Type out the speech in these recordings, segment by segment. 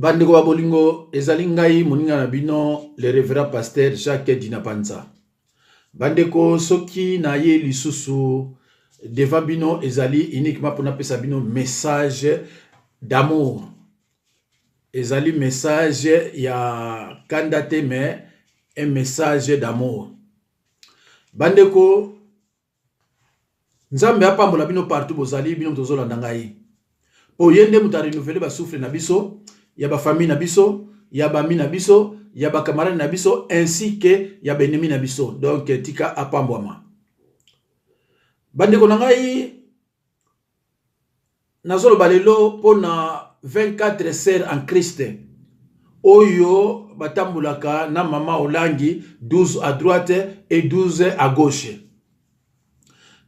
Bandeko ba bolingo, ezali ngai moninga na bino le reverend pasteur Jacques Dinapanza. Bandeko, soki naye lisusu devant bino ezali uniquement mpo napesa bino message d'amour. Ezali message ya kanda te mais un message d'amour. Bandeko, Nzambe apambola bino partout bozali bino moto ozolanda ngai mpo ye nde moto arenouvele basouffle na biso ya bafamille na biso ya bami na biso ya bacamarade na biso ainsi que ya baennemi na biso donc tika apambwama bandeko na ngai Nazoloba lelo mpo na 24 sœurs en Christ oyo batambolaka na mama Olangi 12 à droite et 12 à gauche.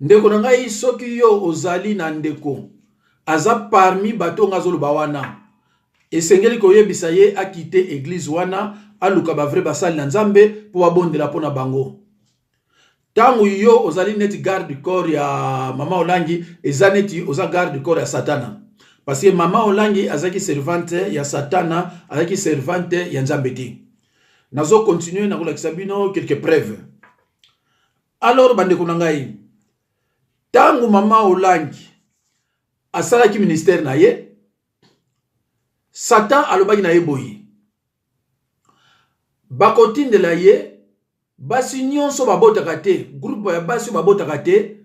Ndeko na ngai, soki yo ozali na ndeko aza parmi bato nga azoloba wana, esengeli koyebisa ye akite eglise wana, aluka ba vrai basali na Nzambe mpo babondela mpo na bango. Tango yo ozali neti garde du corps ya mama Olangi, eza neti oza garde du corps ya Satana. Parce que mama Olangi azalaki servante ya Satana, azalaki servante ya Nzambe te. Nazo continuer na kolakisa bino quelques preuves. Alors bandeko na ngai, tango mama Olangi asalaki ministère na ye, Satan alobaki na ye boye, bakotindela ye Basi nyonso babotaka te, groupe ya basi oyo babotaka te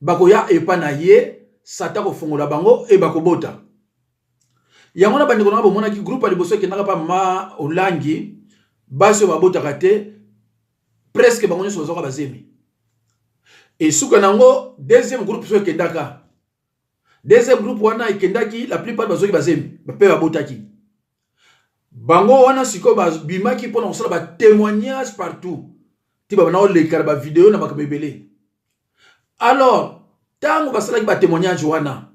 bakoya epa na ye, Satan akofongola bango e bakobota. Yango na bandeko na nga bomonaki groupe ya liboso ekendaka pa mama Olangi, basi oyo babotaka te presque bango nyonso bazwaka bazemi. Esuka na yango deuxième groupe so ekendaka, deuxième groupe wana ekendaki la plupart bazwaki bazemi mpe babotaki. Bango wana sikoyo babimaki mpo na kosala ba témoignage partout ti babanda koleka na bavideo na makambo ebele. Alors ntango basalaki ba témoignage wana,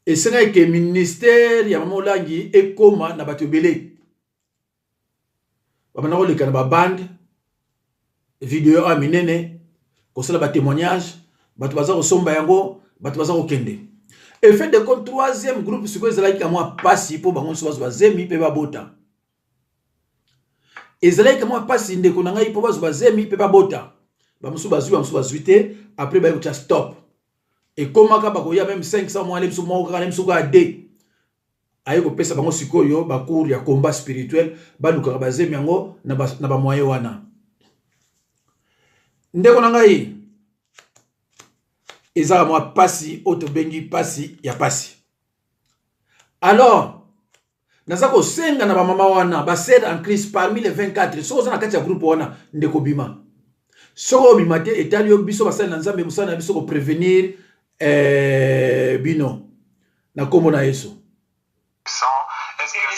esengaki ke ministère ya mama Olangi ekoma na bato ebele. Babanda koleka na babande video oyo minene kosala ba témoignage, bato baza kosomba yango, bato baza kokende. Effet de compte, troisième groupe sikoyo ezalaki ka mwa pasi mpo bango nyonso bazwa zemi mpe babota. Ezalaki ka mwa pasi ndeko na ngai mpo bazwa zemi mpe babota. Bamosusu bazwi, bamosusu bazwi te. Après baye kotya stop. Ekomaka bakoya meme 500 mwa biso moko kaka na biso kaka de aye kopesa bango sikoyo ba cours ya combat spirituel, balukaka bazemi yango na ba moyen wana. Ndeko na ngai, ezaka mwa pasi oyo tobengi pasi ya pasi. Alors naza kosenga na bamama wana ba sœurs en Christ parmi les 24, soki oza na kati ya groupe wana ndeko bima. Soki obima te etali yo, biso basali na Nzambe mosala na biso koprevenir bino na kombo na Yesu. Est-ce que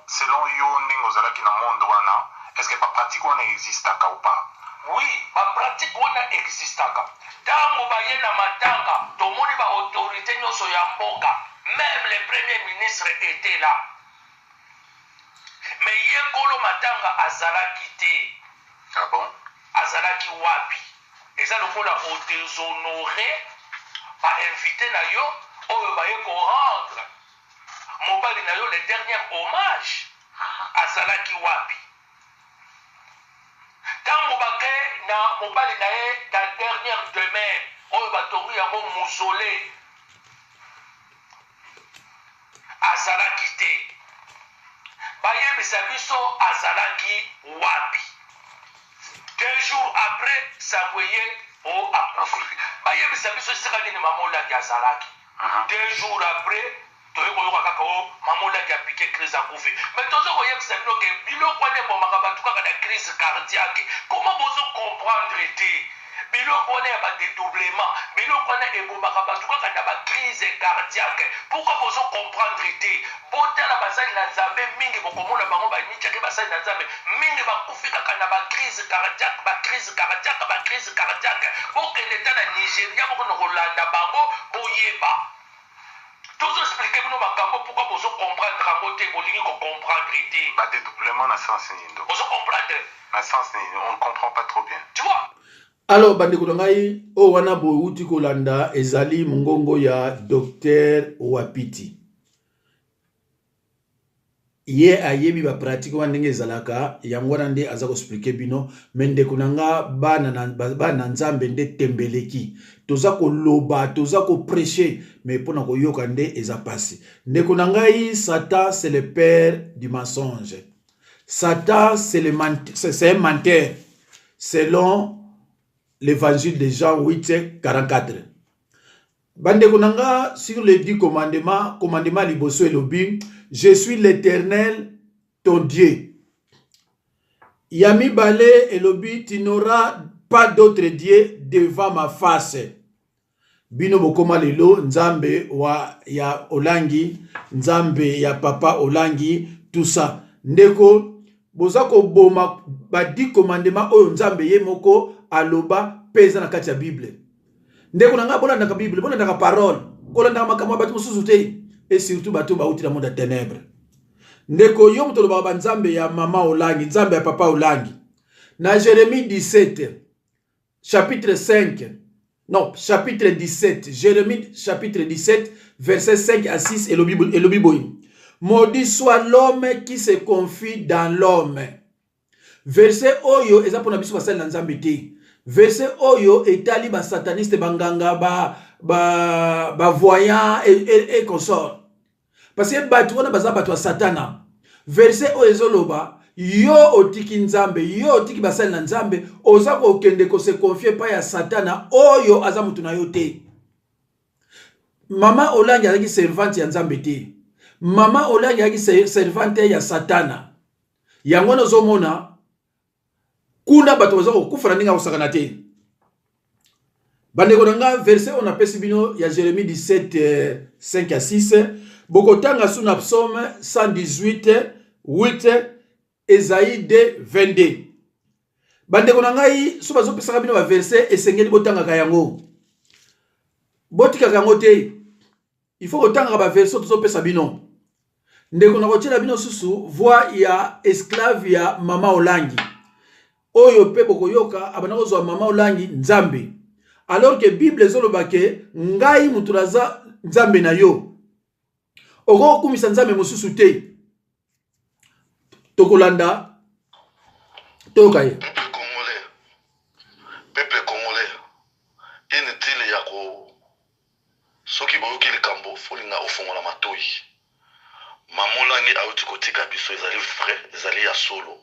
selon yo ndenge ozalaki na monde wana, est-ce que ba pratique wana existaka ou pas? Oui, ba pratique wana existaka. Tango baye na matanga, tomoni ba autorités nyonso ya mboka, meme le premier ministre était là. Mais ye kolo matanga azalaki te. Ah bon? Azalaki wapi? Eza lokola o deshonorer ba invites na yo oyo baye ko rendre mobali na yo le dernier hommage. Azalaki wapi? Tango bake na mobali na ye na dernière demeure oyo batongi yango mausolee, azalaki te. Bayebisa biso azalaki wapi? 2 jours après sango eye oh akufi. Bayebisa biso esika nini mama Olangi azalaki? 2 jours après toye koyoka kaka oh mama Olangi a pique crise akufi. Mais tozo koyebisa bino ke biloko wana ebomaka bato kaka na crise cardiaque. Comment bozo comprendre te? Biloko wana ya ba dedoublement, biloko wana ebomaka bato kaka na ba crise cardiaque. Pourquoi bozo comprendre te? Botala basali na Nzambe mingi bokomona bango ba mitiaki basali na Nzambe mingi bakufi kaka na ba crise cardiaque, ba crise cardiaque, ba crise cardiaque. Bokende ta na Nigeria bokende kolanda bango boyeba. Tozo expliquer bino makambo pourquoi bozo comprendre yango te, bolingi ko comprendre te. Ba dedoublement na sens nini ndeko? Bozo comprendre? Na sens nini? On ne comprend pas trop bien. Tu vois? Alors bandeko na ngai, oyo wana bowuti kolanda ezali mongongo ya Docteur Wapiti. Ye ayebi ba pratique wana ndenge ezalaka, yango wana nde aza ko expliquer bino. Mais ndeko na nga, bana na, bana na Nzambe nde tembe eleki. Toza koloba, toza ko precher, mais pona koyoka nde eza pasi. Ndeko na ngai, Satan c'est le père du mensonge. Satan c'est le c'est un menteur selon l'évangile de Jean 8 44. Bandeko na nga, sur les 10 commandements, commandement liboso elobi je suis l'Éternel ton Dieu. Ya mibale elobi tu n'auras pas d'autre Dieu devant ma face. Bino bokoma lelo Nzambe wa ya Olangi, Nzambe ya papa Olangi, tout ça. Ndeko boza koboma ba 10 commandements oyo Nzambe ye moko aloba pe eza na kati ya Bible. Ndeko na ngai, bolandaka Bible, bolandaka parole, kolandaka makambo ya bato mosusu te, et surtout bato bauti na monde ya ténèbres. Ndeko, yo moto olobaka ba Nzambe ya mama Olangi, Nzambe ya papa Olangi. Na Jérémie 17, chapitre 5, non, chapitre 17, Jérémie chapitre 17, verset 5 à 6, elobi, elobi boye. Maudit soit l'homme qui se confie dans l'homme. Verset oyo eza pona biso basali na Nzambe te. Verset oyo etali ba sataniste, ba nganga, ba ba ba voyant et, et, et consort. Parce que bato wana baza bato ya satana. Verset oyo ezoloba yo otiki Nzambe, yo otiki basali na Nzambe, oza kokende ko se confier pa ya satana oyo aza mutu na yo te. Mama Olangi azalaki servante ya Nzambe te. Mama Olangi azalaki servante ya satana. Yango wana ozomona kuna bato baza kokufa na ndenge ya kosakana te. Bandeko na nga, verset oyo napesi bino ya Jérémie 17 5 à 6, bokotanga su na psaume 118 8, Esaïe 2 22. Bandeko na ngai, so bazopesaka bino ba verset, esengeli botangaka yango, botikaka yango te. Il faut kotangaka ba verset tozopesa bino. Ndeko, nakotiela bino susu voix ya esclave ya mama Olangi oyo mpe bokoyoka abanda kozwa mama Olangi Nzambe, alors que Bible ezoloba ke ngai moto naza Nzambe na yo, okoki kokumisa Nzambe mosusu te. Tokolanda, toyoka ye. Peuple congolais, peuple congolais, inutile ya ko soki oyoki likambo folinga ofongola matoyi. Mama Olangi awuti kotika biso, ezali vrai, ezali ya solo.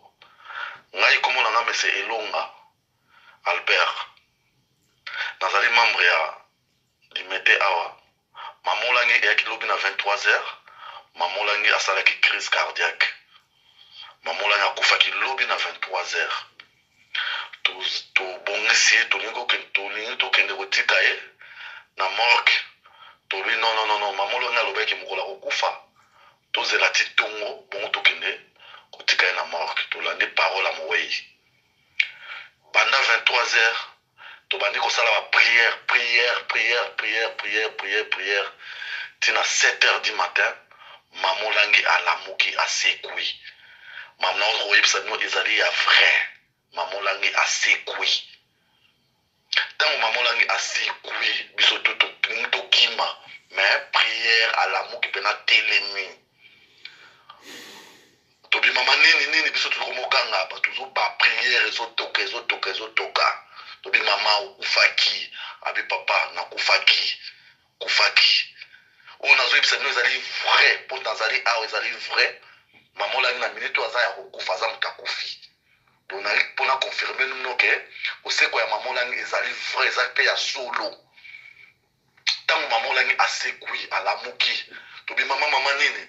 Ngai kombo na nga Monsieur Elonga Albert, nazali membre ya Limete awa. Mama Olangi eyaki lobi na 23 heures, Mama Olangi asalaki crise cardiaque. Mama Olangi akufaki lobi na 23 heures. Tobongisi ye, tolingi tokende kotika ye na morgue. Tolobi non, non, non, non, Mama Olangi alobaki mokolo akokufa, tozela ti tongo bongo tokende kotika ye na morgue. Tolandi parole ya mowei. Banda 23 heures tobandi kosala ba prière, prière, prière, prière, prière, prière, prière ti na 7 heures du matin. Mama Olangi alamuki, asekwi. Mama, na koyebisa bino ezali ya vrai, Mama Olangi asekwi. Ntango Mama Olangi asekwi, biso tu tokima, mais prière, alamuki mpena, telemi. Tobi mama nini nini, biso tozokomokanga bato, tozoba prière, ezotoka, ezotoka, ezotoka. Tobi mama okufaki, abi papa nakufaki, kufaki. Oyo nazoyebisa bino ezali vrai, mpo nazali awa, ezali vrai. Mama Olangi na minute oyo aza ya kokufa, aza moto akufi. Donc nali mpona confirme bino ke kosekwa ya Mama Olangi ezali vrai, eza mpe ya solo. Ntango Mama Olangi asekwi, alamuki, tobi mama, mama nini?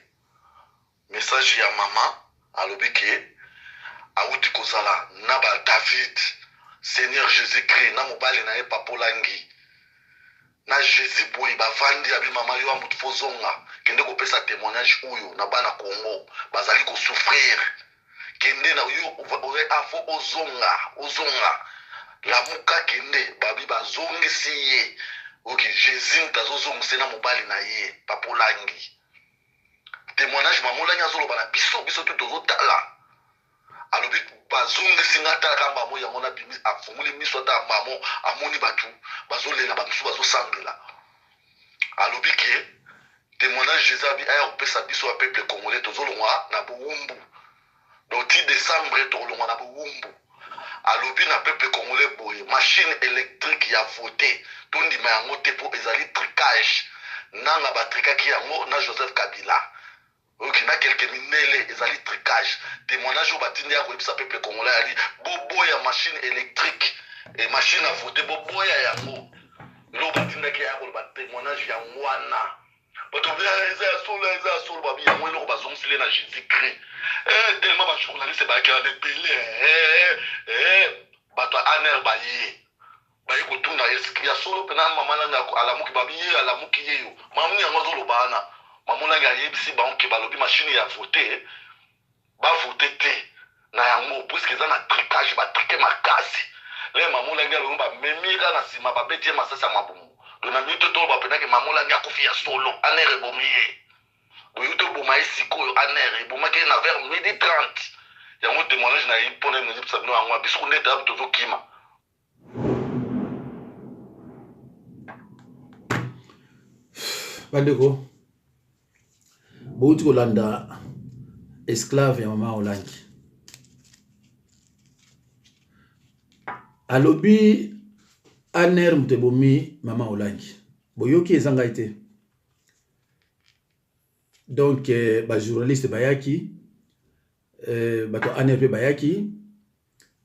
Message ya mama alobi ke awuti kozala na ba David, Seigneur Jesus Christ, na mobali na ye papa Olangi na Jesus boye bavandi. Abi mama, yo ya motu fo zonga, kende kopesa témoignage oyo na bana Congo bazali kosouffrir. Kende na yo afo ozonga, ozonga, lamuka, kende. Babi bazongisi ye, oki Jesus moto azozongisa ye na mobali na ye papa Olangi. Témoignage Mama Olangi azoloba na biso, biso tu tozotala. Alobi bazongisi nga, talaka mamo yango na bimi, afungoli miso, ata mamo amoni bato bazolela, bamosusu bazosambela. Alobi ke Témoignage Jesus abi aya kopesa biso ba peuple congolais tozolongwa na bowumbu. Donc ti décembre tokolongwa na bowumbu. Alobi na peuple congolais boye machine électrique ya vote tondima yango te po ezali tricage. Nanga batrikaki yango na Joseph Kabila. Oyoki na quelque mindele ezali tricage. Témoignage oyo batindi ya koyebisa peuple congolais ali boboya machine électrique et machine à voter boboya yango. Eloko batindaki ya koloba témoignage yango wana. Bato babi eza ya solo, eza ya solo, babi yango eloko bazongisile na Jésus Christ. Eh, tellement ba journaliste bayaki wana ebele. Eh, eh, bato ya ANR baye. Baye kotuna eske ya solo mpena mama nani alamuki, babi ye alamuki ye yo. Mama nini yango azoloba wana. Mama nani ayebisi bango ke balobi machine ya vote ba vote te na yango puisque eza na tricage, ba trique makasi. Le mama olangi alobi bamemi ye kaka na nsima babeti ye masasi ya mabumu. Donc na minute toloba mpena ke mama olangi akufi ya solo, ANR ebomi ye. Boye toboma ye sikoyo, ANR ebomaki ye na vers midi 30. Yango témoignage na ye mpona nayebisa bino yango biso nde tozokima. Bandeko, bouti kolanda esclave ya mama Olangi alobi ANR moto ebomi mama Olangi. Boyoki eza ngai te. Donc eh, ba journaliste bayaki eh, bato ANR mpe bayaki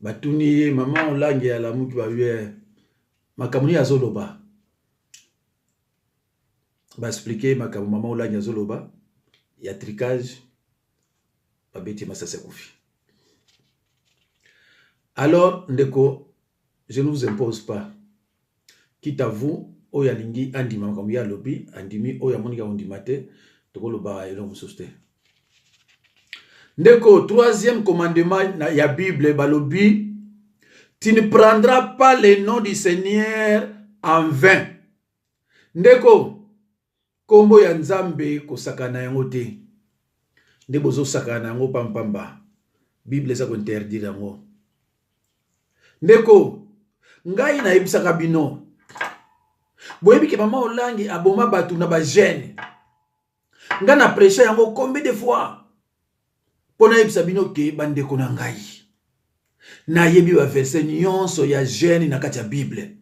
batuni ye mama Olangi alamuki babi eh, makambo nini azoloba, ba expliquer makambo mama Olangi azoloba ya tricage, babeti masasi akufi. Alors ndeko, je ne vous impose pas, quitte à vous oyo alingi andima makambo ye alobi andimi, oyo amoniki akondima te, tokoloba eloko mosusu te. Ndeko, troisième commandement ya Bible balobi tu ne prendras pas le nom du Seigneur en vain. Ndeko, kombo ya Nzambe kosakana yango te. Nde bozosakana na yango pampamba. Bible eza kointerdire yango. Ndeko, ngai nayebisaka bino, boyebi ke mama Olangi aboma bato na ba jeune. Ngai na prêche yango combien de fois mpo nayebisa bino ke bandeko na ngai, nayebi ba verset nyonso ya jeune na kati ya Bible,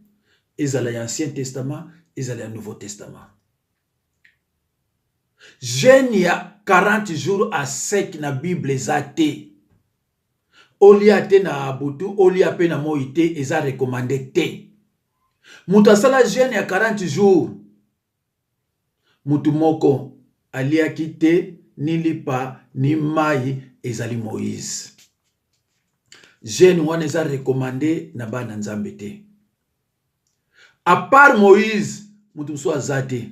ezala ya Ancien Testament, ezala ya Nouveau Testament. Jeune ya 40 jours à sec na Bible eza te. Olia te na butu, olia pe na moi te, eza recommandé te. Moto asala jeune ya 40 jours, moto moko aliaki te ni lipa ni mai, ezali Moïse. Jeune wana eza recommandé na bana Nzambe te. À part Moïse, moto mosusu aza te.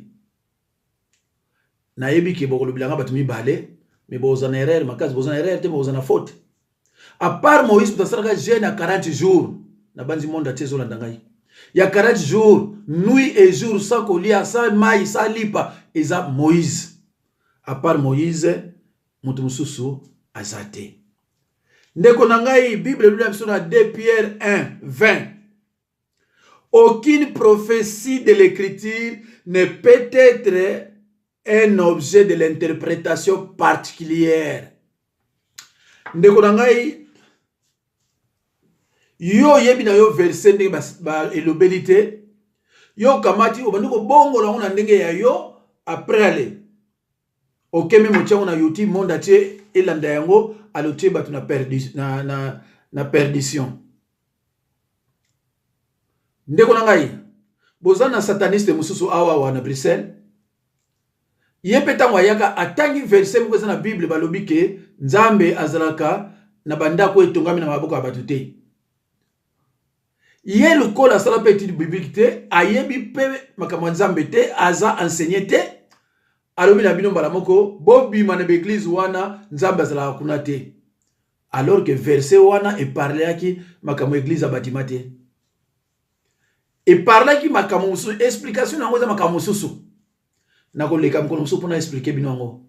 Nayebi ke bokolobela nga bato mibale, mais boza na erreur makasi, boza na erreur te, boza na faute. À part Moïse, moto asalaka jeune ya 40 jours, na banzi monde entier ezolanda ngai. Ya 40 jours, nuit et jour, sans kolia, sans mai, sans lipa, eza Moïse. À part Moïse, moto mosusu aza te. Ndeko na ngai, Bible elobi na biso na 2 Pierre 1, 20. Aucune prophétie de l'écriture ne peut être un objet de l'interprétation particulière. Ndeko na ngai, yo oyebi na yo verset ndenge elobeli te, yo okamati obandi kobongola yango na ndenge ya yo, après aller okemi motia yango na YouTube, monde entier elanda yango, alotie bato na perdition. Ndeko na ngai, boza na sataniste mosusu awa awa na Bruxelles, ye mpe ntango ayaka atangi verset moko eza na Bible, balobi ke Nzambe azalaka na bandako etongami na maboko ya bato te. Ye lokola asala mpe étude biblique te, ayebi mpe makambo ya Nzambe te, aza enseigné te, alobi na bino mbala moko bobima na baeglise wana, Nzambe azalaka kuna te. Alors que verset wana eparleaki makambo eglise ya batima te, eparlaki makambo mosusu, explication na yango eza makambo mosusu. Nakoleka mokolo mosusu mpona explike bino yango.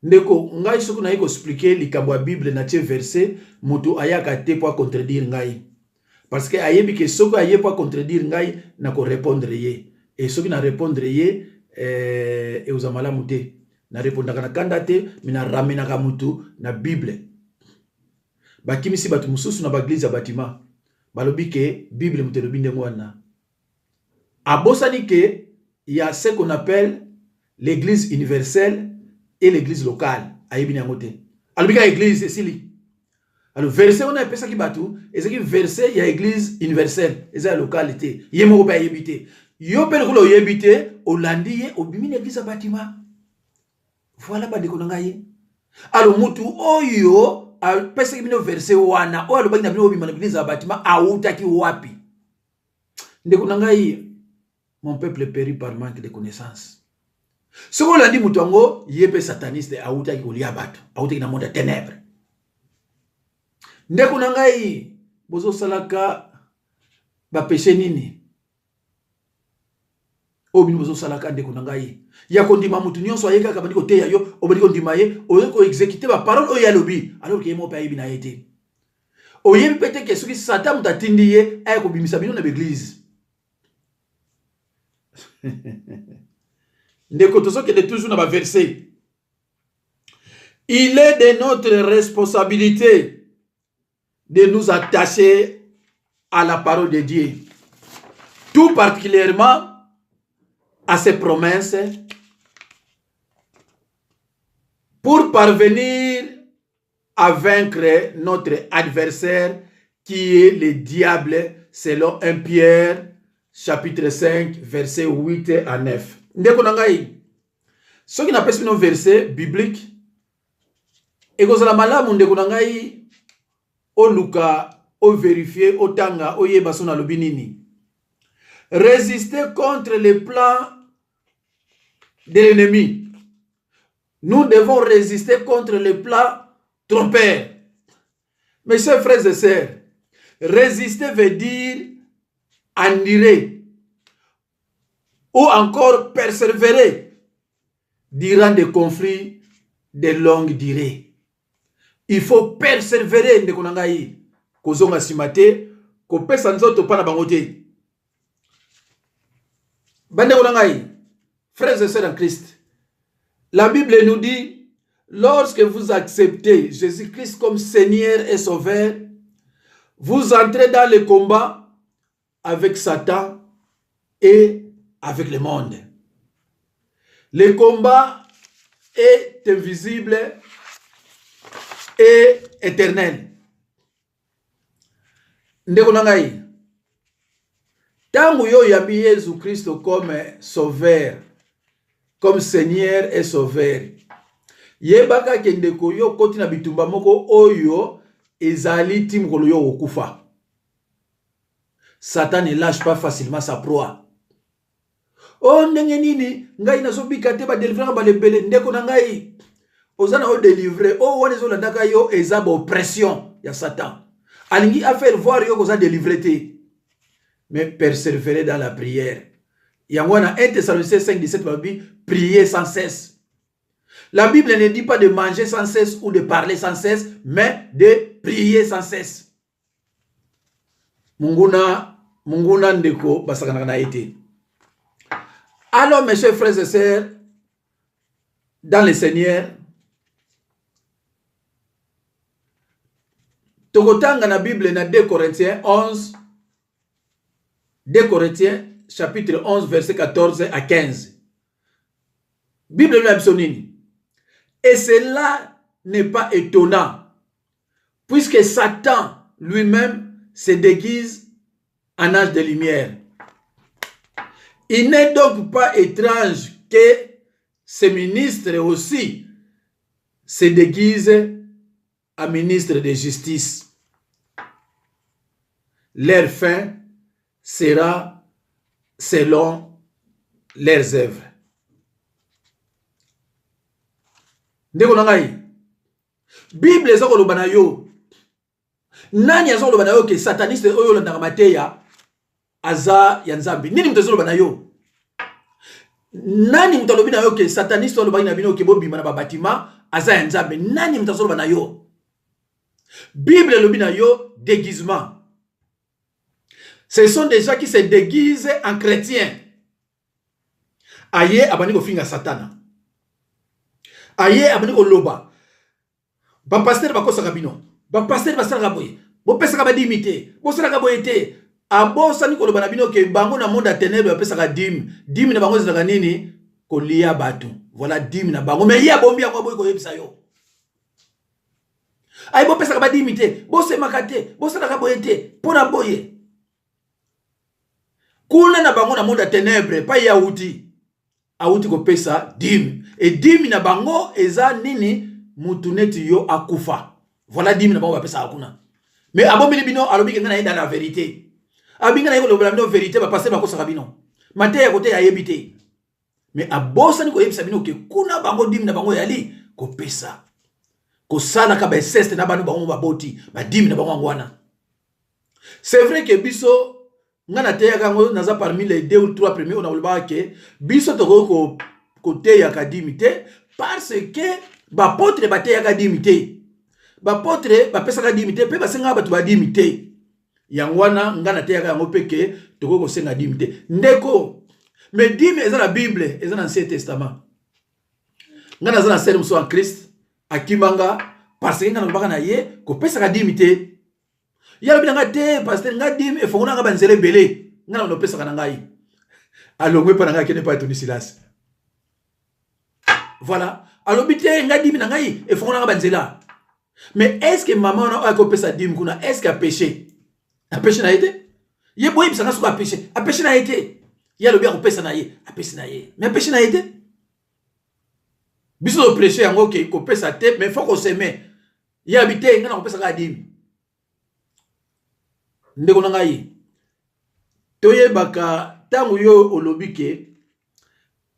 Ndeko ngai, soki naye koexplike likambo ya Bible na tie verset, moto ayaka te po acontredire ngai, parce que ayebi ke soki aye po acontredire ngai, nakorépondre ye, e soki na répondre ye, eh, ekozala malamu te. Na repondaka na kanda te, mais na ramenaka mutu na Bible. Bakimisi bato mosusu na baeglise ya batima, balobi ke Bible moto elobi ndenge wana. Abosani ke ya ce qu'on appelle l'église universelle et l'église locale, ayebi na yango te. Alobi kaka église esili. Alors verset wana epesaki bato ezalaki verset ya église universelle, eza ya locale te. Ye moko mpe ayebi te. Yo mpe lokola oyebi te, olandi ye, obimi na église ya batima. Voilà bandeko na ngai. Alors mutu oyo apesaki bino verset wana, oyo alobaki na bino obima na église ya batima, awutaki wapi? Ndeko na ngai, mon peuple périt par manque de connaissance. Soki olandi moto yango, ye mpe sataniste, awutaki kolia bato, awutaki na monde ya ténèbres. Ndeko na ngai, bozosalaka bapeshe nini oyo bino bozosalaka? Ndeko na ngai, ya kondima motu nyonso aye kaka bandi koteya yo, obandi kondima ye, oye koexécute baparole oyo ye alobi, alors ke ye moko mpe ayebi na ye te. Oyebi mpe te ke soki Satan moto atindi ye aya kobimisa bino na baeglise. Ndeko, tozokende toujours na baverset. Il est de notre responsabilité de nous attacher à la parole de Dieu, tout particulièrement à ses promesses, pour parvenir à vaincre notre adversaire qui est le diable, selon 1 Pierre chapitre 5 verset 8 à 9. Ndeko na ngai, soki napesi bino verset biblique, ekozala malamu, ndeko na ngai, oluka overifie, otanga, oyeba so nalobi nini. Résister contre les plans de l'ennemi. Nous devons résister contre les plans trompeurs. Mes chers frères et sœurs, résister veut dire endurer ou encore persévérer durant des conflits de longue durée. Il faut persévérer, ndeko na ngai, kozonga nsima te, kopesa nzoto mpa na bango te. Bandeko na ngai, frères et sœurs en Christ, la Bible nous dit: lorsque vous acceptez Jésus-Christ comme Seigneur et Sauveur, vous entrez dans le combat avec Satan et avec le monde. Le combat est invisible et éternel. Ndeko na ngai, ntango yo oyambi Yesu Kristo comme sauveur, comme Seigneur et Sauveur, yebaka ke, ndeko, yo okoti na bitumba moko oyo ezali ti mokolo yo okokufa. Satan ne lâche pas facilement sa proie. O ndenge nini ngai nazobika te, badelivraka balebele? Ndeko na ngai, oza na odélivre oyo wana ezolandaka yo, eza baoppression ya Satan. Alingi afaire voir yo koza délivre te, mais persévérer dans la prière. Yango wana 1 Thessaloniciens 5 17 balobi: prier sans cesse. La Bible ne dit pas de manger sans cesse ou de parler sans cesse, mais de prier sans cesse. Monguna, monguna, ndeko, basakanaka na ye te. Alors, mes chers frères et sœurs dans le Seigneur, tokotanga na Bible na 2 Corinthiens 11, 2 Corinthiens chapitre 11 verset 14 à 15. Bible na biso nini? Et cela n'est pas étonnant, puisque Satan lui-même se déguise en ange de lumière. Il n'est donc pas étrange que ces ministres aussi se déguisent en ministre de justice. Leur fin sera selon leurs œuvres. Ndeko na ngai, Bible eza koloba na yo. Nani aza koloba na yo ke sataniste oyo olandaka mateya aza ya Nzambe? Nini moto ezoloba na yo? Nani moto alobi na yo ke sataniste oyo alobaki na bino ke bobima na babatima aza ya Nzambe? Nani moto azoloba na yo? Bible elobi na yo déguisement. Ce sont des gens qui se déguisent en chrétiens. Aye abandi kofinga Satana. Aye abandi koloba. Ba pasteur bakosaka bino. Ba pasteur basalaka boye. Bopesaka ba dimi te. Bosalaka boye te. Abosani koloba na bino ke bango na monde ya ténèbres bapesaka dime. Dime na bango ezalaka nini? Kolia bato. Voilà dime na bango. Mais ye abombi yango aboyi koyebisa yo. Aye bopesaka ba dimi te. Bosemaka te. Bosalaka boye te. Mpo na boye. Kuna na bango na monde ya ténèbres epai ye awuti. Awuti kopesa dime. E dime na bango eza nini? Mutu neti yo akufa. Voilà dime na bango bapesaka kuna. Mais abombeli bino alobi ke ngai naye dans la vérité. Abi ngai naye kolobela bino vérité, ba pasteur bakosaka bino. Mateya koteya ayebi te. Mais abosani koyebisa bino ke kuna bango dime na bango eyali kopesa. Kosalaka ba inceste na bana bango baboti, ba dime na bango yango wana. C'est vrai que biso nga nateyaka yango naza parmi les deux ou trois premiers oyo nakolobaka ke biso tokoki koteyaka dimi te parce que bapotre bateyaka dimi te bapotre bapesaka dimi te mpe basengaka bato badimi te yango wana nga nateyaka yango mpe ke tokoki kosenga dimi te ndeko mais dimi eza na bible eza na ancien testament nga naza na sere mosusu en christ akima nga parce que nga nalobaka na ye kopesaka dimi te ye alobi na ngai te paster ngai dime efongola ngai banzela ebele ngai na opesaka na ngai alongwe mpa na ngai akende mpa etoni silasi voilà alobi te ngai dime na ngai efongola ngai banzela mais est ce que mama wana oyo akopesa dime kuna est ce que apeche apeche na ye te ye boyebisa ngai soki apeche apeche na ye te ye alobi akopesa na ye apesi na ye mais apeche na ye te biso topreche yango ke kopesa te mais fo koseme ye abi te ngai nakopesa kaka dime ndeko na ngai toyebaka ntango yo olobi ke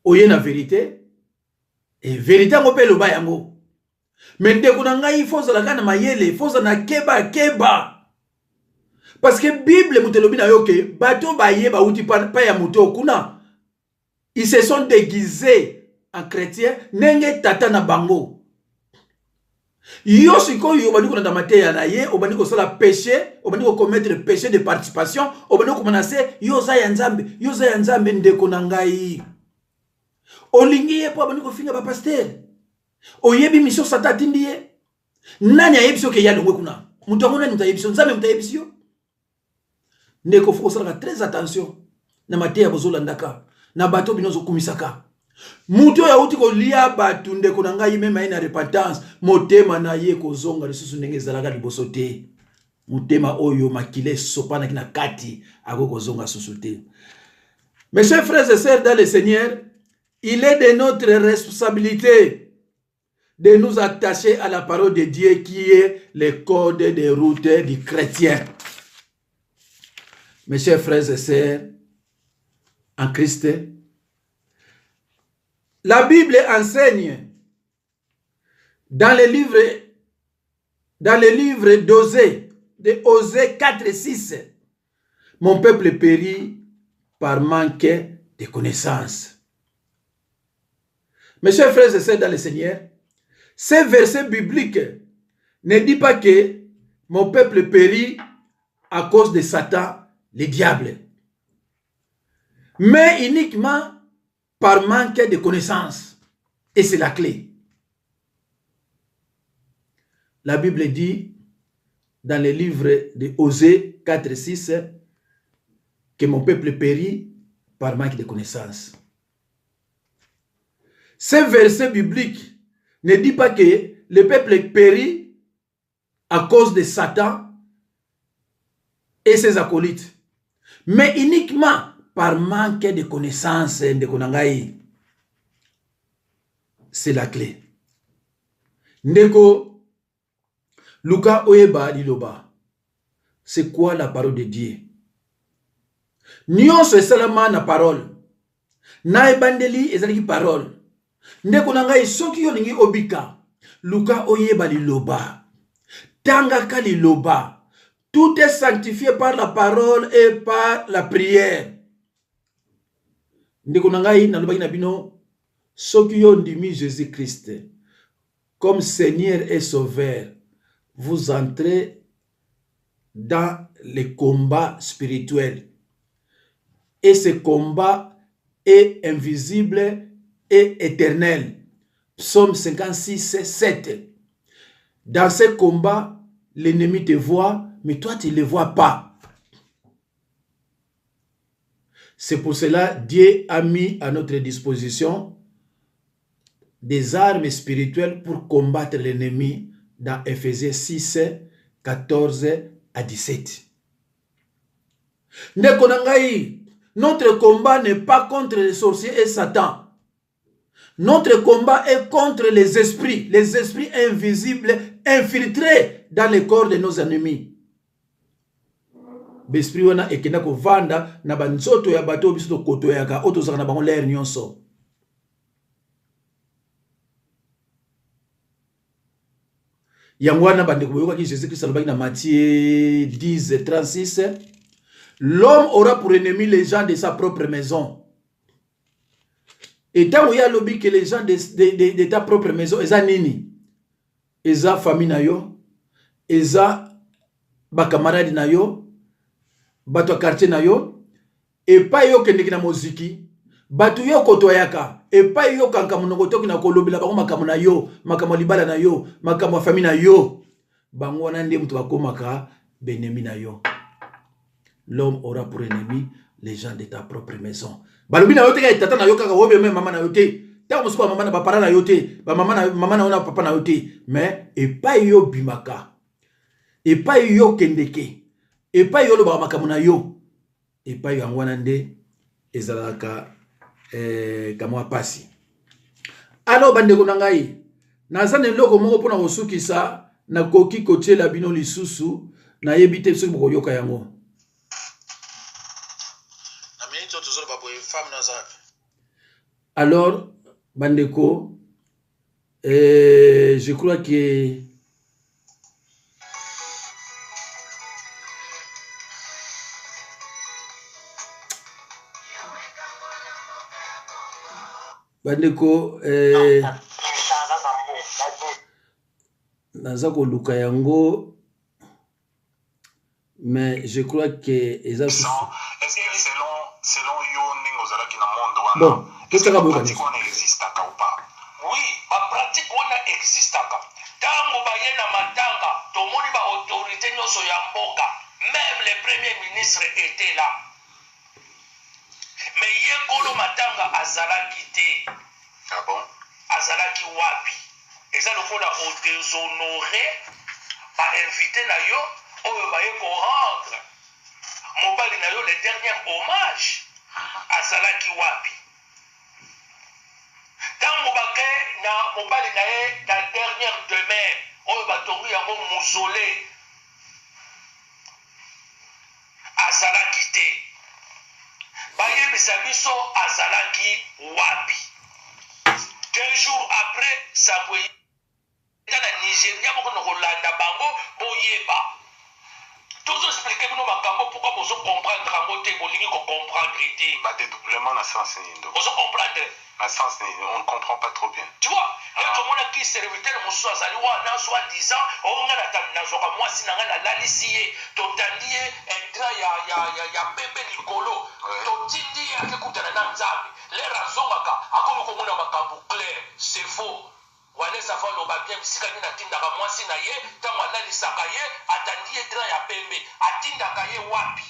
oye na verite e verite yango mpe eloba yango me ndeko na ngai fo ozala kaka na mayele fo ozala na keba keba parce que bible moto elobi na yo ke bato baye bauti pa ya moto kuna Ils se sont déguisés en chrétien ndenge tata na bango. Yo sikoyo obandi kolanda mateya na ye, obandi kosala péché, obandi kokommettre péché de participation, obandi komenase yo oza ya Nzambe, yo oza ya Nzambe ndeko na ngai. Olingi ye mpo abandi kofinga ba pasteur. Oyebi mission Satan atindi ye? Nani ayebisi yo ke ye alongwe kuna? Moto yango nani moto ayebisi yo? Nzambe moto ayebisi yo? Ndeko fo kosalaka très attention na mateya bozolandaka na bato bino ozokumisaka moto oyo auti kolia bato ndeko na ngai meme aye na repentance motema na ye kozonga lisusu ndenge ezalaka liboso te motema oyo makila esopanaki na kati akoki kozonga susu te. Mes chers frères et sœurs dans le Seigneur, il est de notre responsabilité de nous attacher à la parole de Dieu qui est le code de route du chrétien. Mes chers frères et sœurs en Christ, la Bible enseigne dans le livre dans le livre d'Osée, de Osée 4 et 6, mon peuple périt par manque de connaissances. Mes chers frères et sœurs dans le Seigneur, ces versets bibliques ne dit pas que mon peuple périt à cause de Satan, le diable, mais uniquement par manque de connaissances. Et c'est la clé. La Bible dit dans le livre de Osée 4, 6 que mon peuple périt par manque de connaissances. Ce verset biblique ne dit pas que le peuple périt à cause de Satan et ses acolytes, mais uniquement par manque de connaissances. Ndeko na ngai, c'est la clé. Ndeko, luka oyeba liloba. C'est quoi la parole de Dieu? Nyonso esalama na parole. Na ebandeli ezalaki parole. Ndeko na ngai, soki yo olingi obika, luka oyeba liloba. Tangaka liloba. Tout est sanctifié par la parole et par la prière. Ndeko na ngai, nalobaki na bino, soki yo ondimi Jésus-Christ comme Seigneur et Sauveur, vous entrez dans le combat spirituel. Et ce combat est invisible et éternel. Psaume 56, 7. Dans ce combat, l'ennemi te voit, mais toi, tu ne le vois pas. C'est pour cela Dieu a mis à notre disposition des armes spirituelles pour combattre l'ennemi dans Ephésiens 6, 14 à 17. Ndeko na ngai, notre combat n'est pas contre les sorciers et Satan. Notre combat est contre les esprits, les esprits invisibles infiltrés dans le corps de nos ennemis. B'esprit wana ekenda kovanda na banzoto ya bato oyo biso tokotoyaka, oyo tozalaka na bango lere nyonso. Yango wana bandeko boyokaki Jésus Christ alobaki na Matthieu 10 36, l'homme aura pour ennemi les gens de sa propre maison. Et ntango ye alobi que les gens de ta propre maison eza nini? Eza famille na yo, eza bakamarade na yo, bato ya quartier na yo, epai yo okendeki na moziki, bato yo okotoyaka, epai yo okanka monoko toki na kolobela bango makambo na yo, makambo ya libala na yo, makambo ya famille na yo, bango wana nde moto bakomaka benemi na yo. L'homme aura pour ennemi les gens de ta propre maison. Balobi na yo te kaka tata na yo kaka oyo meme mama na yo te, ntango mosusu bamama na bapara na yo te, bamama na mama na yo na papa na yo te, mais epai yo obimaka, epai yo okendeke, epai yo olobaka makambo na yo, epai yango wana nde ezalaka kamwa pasi. Alors bandeko na ngai, naza na eloko moko mpona kosukisa, nakoki kotiela bino lisusu, nayebi te soki bokoyoka yango. Na minute oyo tozoloba boye, femme na aza wapi? Alors bandeko, je crois que bandeko, naza koluka yango, mais je crois que eza Est-ce que selon yo ndenge ozalaki na monde wana, bon, est-ce que totiaka boyoka pratique nyonso. wana existaka ou pas? Oui, bapratique wana existaka. Ntango baye na matanga, tomoni baautorité nyonso ya mboka, même le premier ministre était là, mais ye nkolo matanga azalaki te. Ah bon? Azalaki wapi? Eza lokola odéshonore bainvité na yo oyo baye korendre mobali na yo le dernier hommage. Azalaki wapi ntango bake na mobali na ye na dernière demeure oyo batongi yango mausolée? Azalaki te. Bayebisa biso azalaki wapi. 2 jours après, sango eta na Nigeria moko na kolanda bango. Boyeba, tozoexpliquer bino makambo, pourquoi bozocomprendre yango te? Bolingi kocomprendre te. Badédoublement na sens nini, ndeko? Ozocomprendre? Na sens nini? On ne comprend pas trop bien. Tu vois, nde tomonaki serviteur mosusu azali wana, soi disant oyo ngai nazwaka mwasi na ngai, nalalisi ye, totandi ye drap ya pembe likolo, totindi ye akekutana na Nzambe. Lere azongaka, akomi komona makambo clair. C'est faux. Walesa fa aloba bien bisika nini atindaka mwasi na ye. Ntango alalisaka ye, atandi ye drap ya pembe, atindaka ye wapi?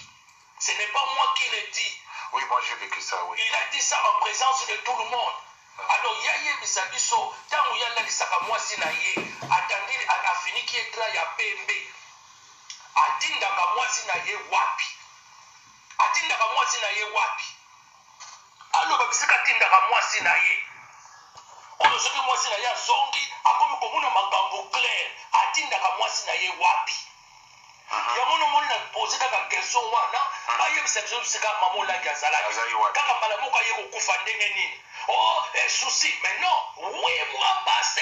Ce n'est pas moi qui le dis. Oui, moi j'ai vécu ça, oui. Il a dit ça en présence de tout le monde. Alors yayebisa biso ntango ye alalisaka mwasi na ye, atandi, afiniki ye drap ya pembe, atindaka mwasi na ye wapi? Atindaka mwasi na ye wapi? Aloba bisika atindaka mwasi na ye oyo soki mwasi na ye azongi, akomi komona makambo clair. Atindaka mwasi na ye wapi? Yango nomoni na pose kaka question wana, bayebisa biso bisika mama Olangi azalaki. Azali wapi? Kaka mbala moko aye kokufa ndenge nini? Oh, souci, mais non, 8 mois passé,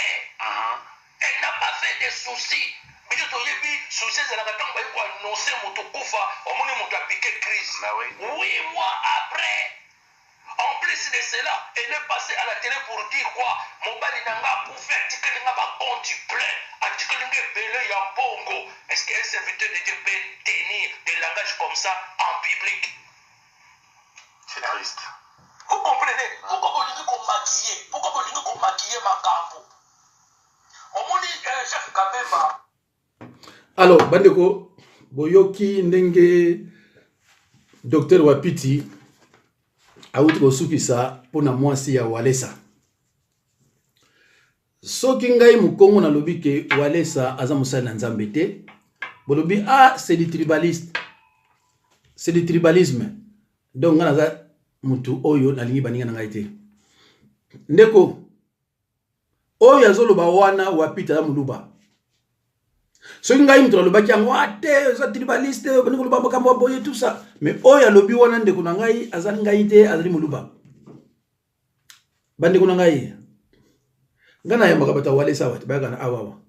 elle n'a pas fait de soucis. Biso toyebi souci ezalaka ntango baye koannoncer moto kufa, omoni moto apiquer crise. Bah oui. 8 mois après, en plus de cela, elle est passée à la télé pour dire quoi? Mobali na nga akufi, atikeli nga bacompte plein, atikeli nga ebele ya mbongo. Est-ce qu'un serviteur de Dieu peut tenir des langages comme ça en public? C'est triste. Vous comprenez? makambo. Omoni eh, Jacques Kabemba. Alors bandeko, boyoki ndenge Docteur Wapiti awuti kosukisa mpo na mwasi ya Walesa. Soki ngai mokongo nalobi ke Walesa aza mosali na Nzambe te, bolobi ah, c'est du tribaliste, c'est du tribalisme. Donc ngai naza mutu oyo nalingi baninga na ngai te. Ndeko oyo azoloba wana Wapiti aza moluba. Soki ngai moto nalobaki yango, ah te, oza tribaliste, obandi koloba makambo ya boye, tout ça. Mais oyo alobi wana, ndeko na ngai, azali ngai te, azali moluba. Bandeko na ngai, ngai nayambaka bato ya Walesa awa te, bayaka na awa awa.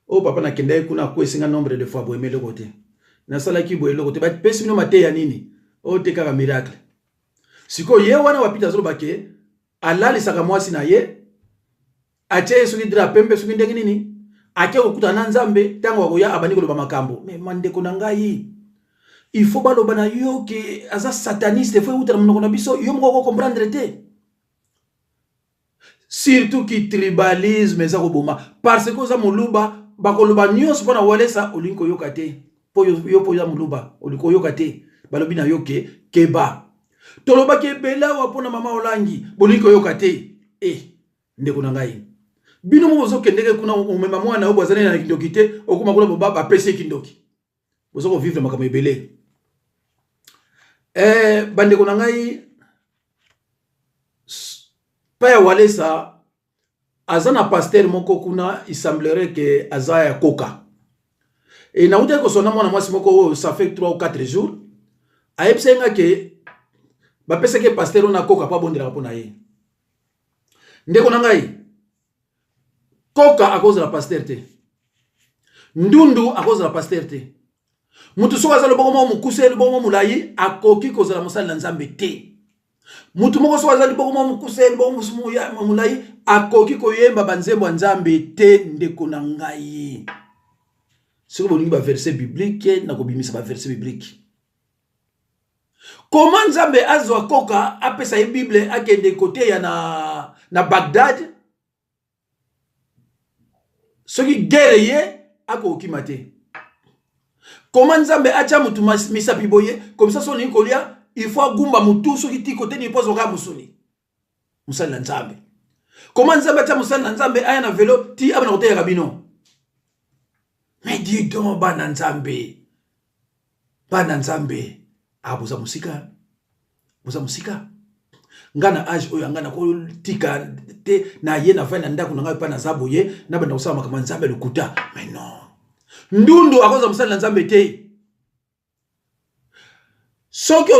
Oyo papa nakendaki kuna, akwesi nga nombre de fois boye, me eloko te nasalaki boye, eloko te. Bapesi bino mateya nini? Oyo te kaka miracle. Sikoyo ye wana Wapiti azoloba ke alalisaka mwasi na ye, atie ye soki drap pembe, soki ndenge nini, ake kokutana na Nzambe. Ntango akoya, abandi koloba makambo. Me mandeko na ngai, il faut baloba na yo ke aza sataniste, faut euta na monoko na biso, yo moko okocomprendre te. Surtout ki tribalisme eza koboma, parce que oza moluba, bakoloba nyonso mpo na Walesa, olingi koyoka te. Mpo yo mpo oza moluba, olingi koyoka te. Balobi na yo ke keba, tolobaki ebele awa mpo na mama Olangi, bolingi koyoka te. E ndeko na ngai, bino moko bozokendeke kuna, omema mwana oyo bwazali na kindoki te, okoma kuna bapesi ye kindoki, boza kovivre makambo ebele. Bandeko na ngai, pa ya Walesa aza na pasteur moko kuna, il semblerait ke aza ya koka. E nautaki kosona mwana mwasi moko oyo, ça fait 3 ou 4 jours, ayebisaki nga ke bapesaki pasteur oyo na koka mpo abondelaka mpo na ye. Ndeko na ngai, koka akozala pasteur te, ndundu akozala pasteur te. Mutu soki aza loboko moko mokuse, loboko moko molai, akoki kozala mosali na Nzambe te. Mutu moko soki aza liboko moko mokuse, liboko mosusu molai, akoki koyemba banzembo ya Nzambe te. Ndeko na ngai, soki bolingi baverset biblique, nakobimisa baverset biblique. Koma Nzambe azwa koka, apesa ye Bible, akende koteya na Bagdad, soki guerre ye akokima te. Koma Nzambe atya mutu misapi boye, comme ça so olingi kolia, il faut agumba mutu soki ti kote nini mpo azwa kaka mosuni. Mosali na Nzambe, koma Nzambe atya mosali na Nzambe aya na velo ti abana koteyaka bino? Mais dis donc, bana Nzambe, bana Nzambe, ah, boza mosika, boza mosika. Nga na age oyo nga nakotika te na ye, navandi na ndako na ngai mpa naza boye, nabanda kosala makambo ya Nzambe lokuta. Mais non, ndundu akozala mosali na Nzambe te. Soki